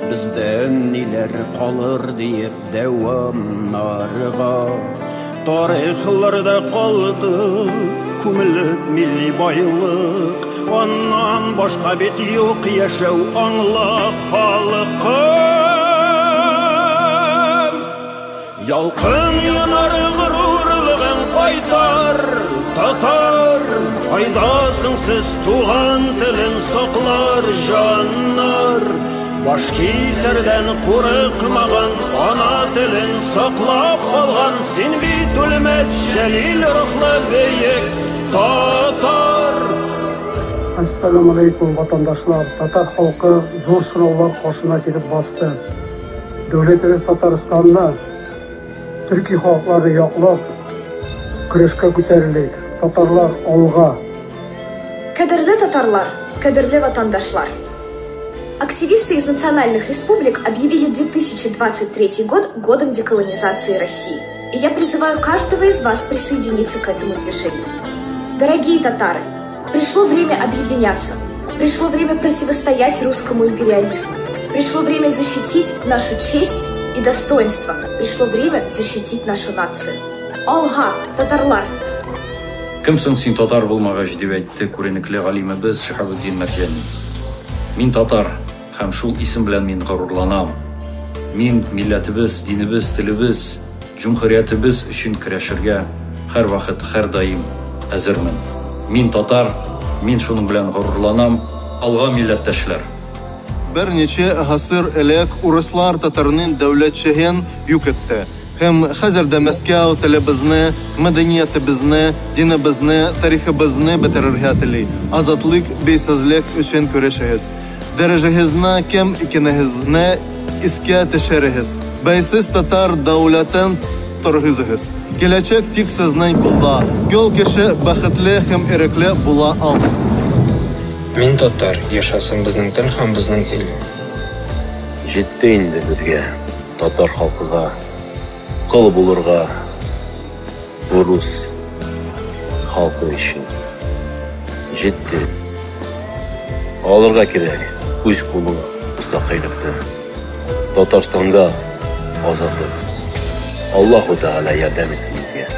Бездән ниләр калыр диеп дәвамнарга. Тарихларда калды күмелеп милли байлык. Аннан башка бит юк яшәү аңла халкым. Ялкын янар горурлыгың кайтар, татар. Кайдасың сез туган телен саклар җаннар. Баш кисәрдән курыкмаган, ана телен саклап калган, син бит үлмәс Җәлил рухлы бөек татар. Әссәламү алейкум, ватандашлар. Татар халкы зур сынаулар каршына килеп басты. Дәүләтебез Татарстанны төрки халыкларны яклап көрәшкә күтәрелик. Татарлар алга! Кадерле татарлар, кадерле ватандашлар! Активисты из национальных республик объявили 2023 год годом деколонизации России. И я призываю каждого из вас присоединиться к этому движению. Дорогие татары, пришло время объединяться, пришло время противостоять русскому империализму, пришло время защитить нашу честь и достоинство, пришло время защитить нашу нацию. Алга, татарлар! Кем соң син татар булмагач, дип әйтте күренекле галимебез Шиһабетдин Мәрҗани. Мин татар, һәм шул исем белән мин горурланам. Мин милләтебез, динебез, телебез, җөмһүриятебез өчен көрәшергә һәрвакыт, һәрдаим әзермен. Мин татар, мин шуның белән горурланам. Алга, милләттәшләр! Берничә гасыр элек урыслар татарның дәүләтчелеген юк итте. Һәм хәзер дә Мәскәү телебезне, мәдәниятебезне, динебезне, тарихыбызны бетерергә тели. Азатлык, бәйсезлек өчен көрәшегез. Дәрәҗәгезне, кем икәнегезне искә төшерегез. Бәйсез татар дәүләтен торгызыгыз. Киләчәк тик сезнең кулда. Кол кеше бәхетле һәм ирекле була алмый. Мин татар, яшәсен безнең тел һәм безнең ил. Җитте инде безгә, татар халкыга, кол булырга урыс халкы өчен. Җитте. Алырга кирәк үз кулыңа мөстәкыйльлекне. Татарстанга азатлык. Аллаһу Тәгалә ярдәм итсен безгә.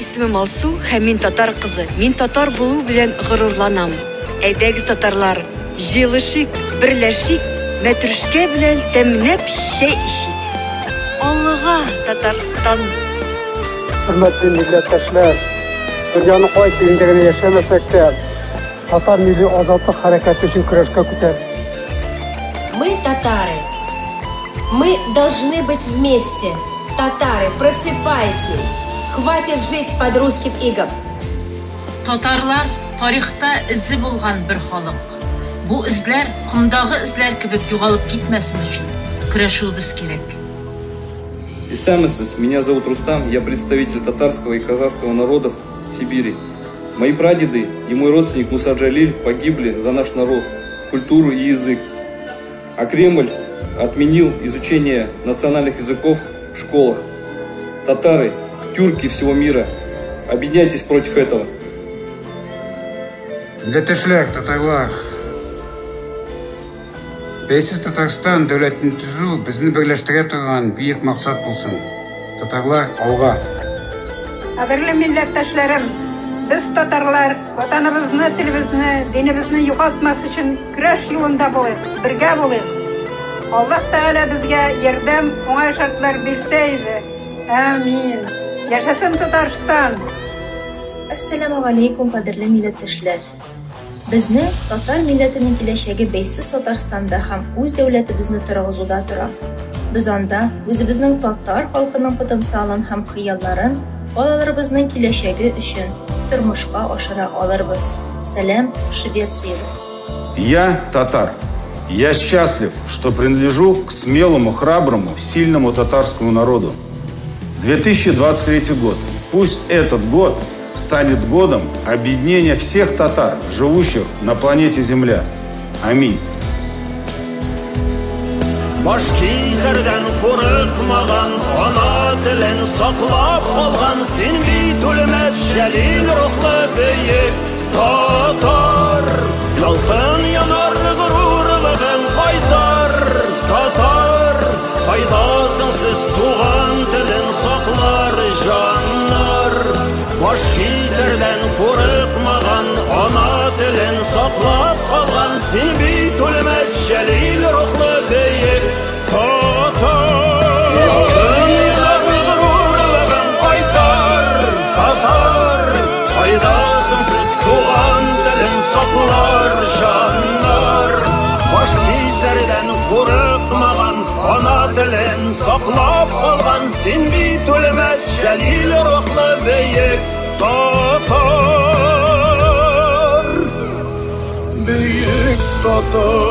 Исемем Алсу һәм мин татар кызы. Мин татар булу белән горурланам. Әйдәгез, татарлар, җыелышыйк, берләшик, мәтрүшкә белән тәмләп чәй эчик. Алга, Татарстан! Хөрмәтле милләттәшләр, дөньяның кайсы илендә генә яшәмәсәк тә, татар милли азатлык хәрәкәте өчен көрәшкә күтәрелик. Мы татары. Мы должны быть вместе. Татары, просыпайтесь. Хватит жить под русским игом. Татарлар тарихта эзе булган бер халык. Бу эзләр комдагы эзләр кебек югалып китмәсен өчен көрәшүебез кирәк. Исәнмесез, меня зовут Рустам, я представитель татарского и казахского народов Сибири. Мои прадеды и мой родственник Муса Джалиль погибли за наш народ, культуру и язык. А Кремль отменил изучение национальных языков в школах. Татары, тюрки всего мира, объединяйтесь против этого. Милләттәшләр, татарлар! Бәйсез Татарстан дәүләтен төзү безне берләштерә торган бөек максат булсын. Татарлар, алга! Кадерле милләттәшләрем, без татарлар, ватаныбызны, телебезне, динебезне югалтмас өчен көрәш юлында булыйк, бергә булыйк. Аллаһ Тәгалә безгә ярдәм, уңай шартлар бирсә иде. Амин. Яшәсен Татарстан! Әссәламү галәйкүм, кадерле милләттәшләр! Безнең татар милләтенең киләчәге бәйсез Татарстанда һәм үз дәүләтебезне торгызуда тора. Без анда үзебезнең татар халкының потенциалын һәм хыялларын балаларыбызның киләчәге өчен тормышка ашыра алырбыз. Сәлам, Швециядән. Я татар. Я счастлив, что принадлежу к смелому, храброму, сильному татарскому народу. 2023 год. Пусть этот год станет годом объединения всех татар, живущих на планете Земля. Аминь. Баш кисәрдән курыкмаган, ана телен саклап калган, син бит үлмәс Җәлил рухлы бөек татар. Ялкын янар горурлыгың кайтар. Җәлил рухлы бөек татар. Алтын елларны горурлыгын кайтар, татар. Кайдасың сез, туган телен саклар җаннар? Баш кисәрдән курыкмаган, ана телен саклап калган, син бит үлмәс Җәлил рухлы бөек татар. Бөек татар.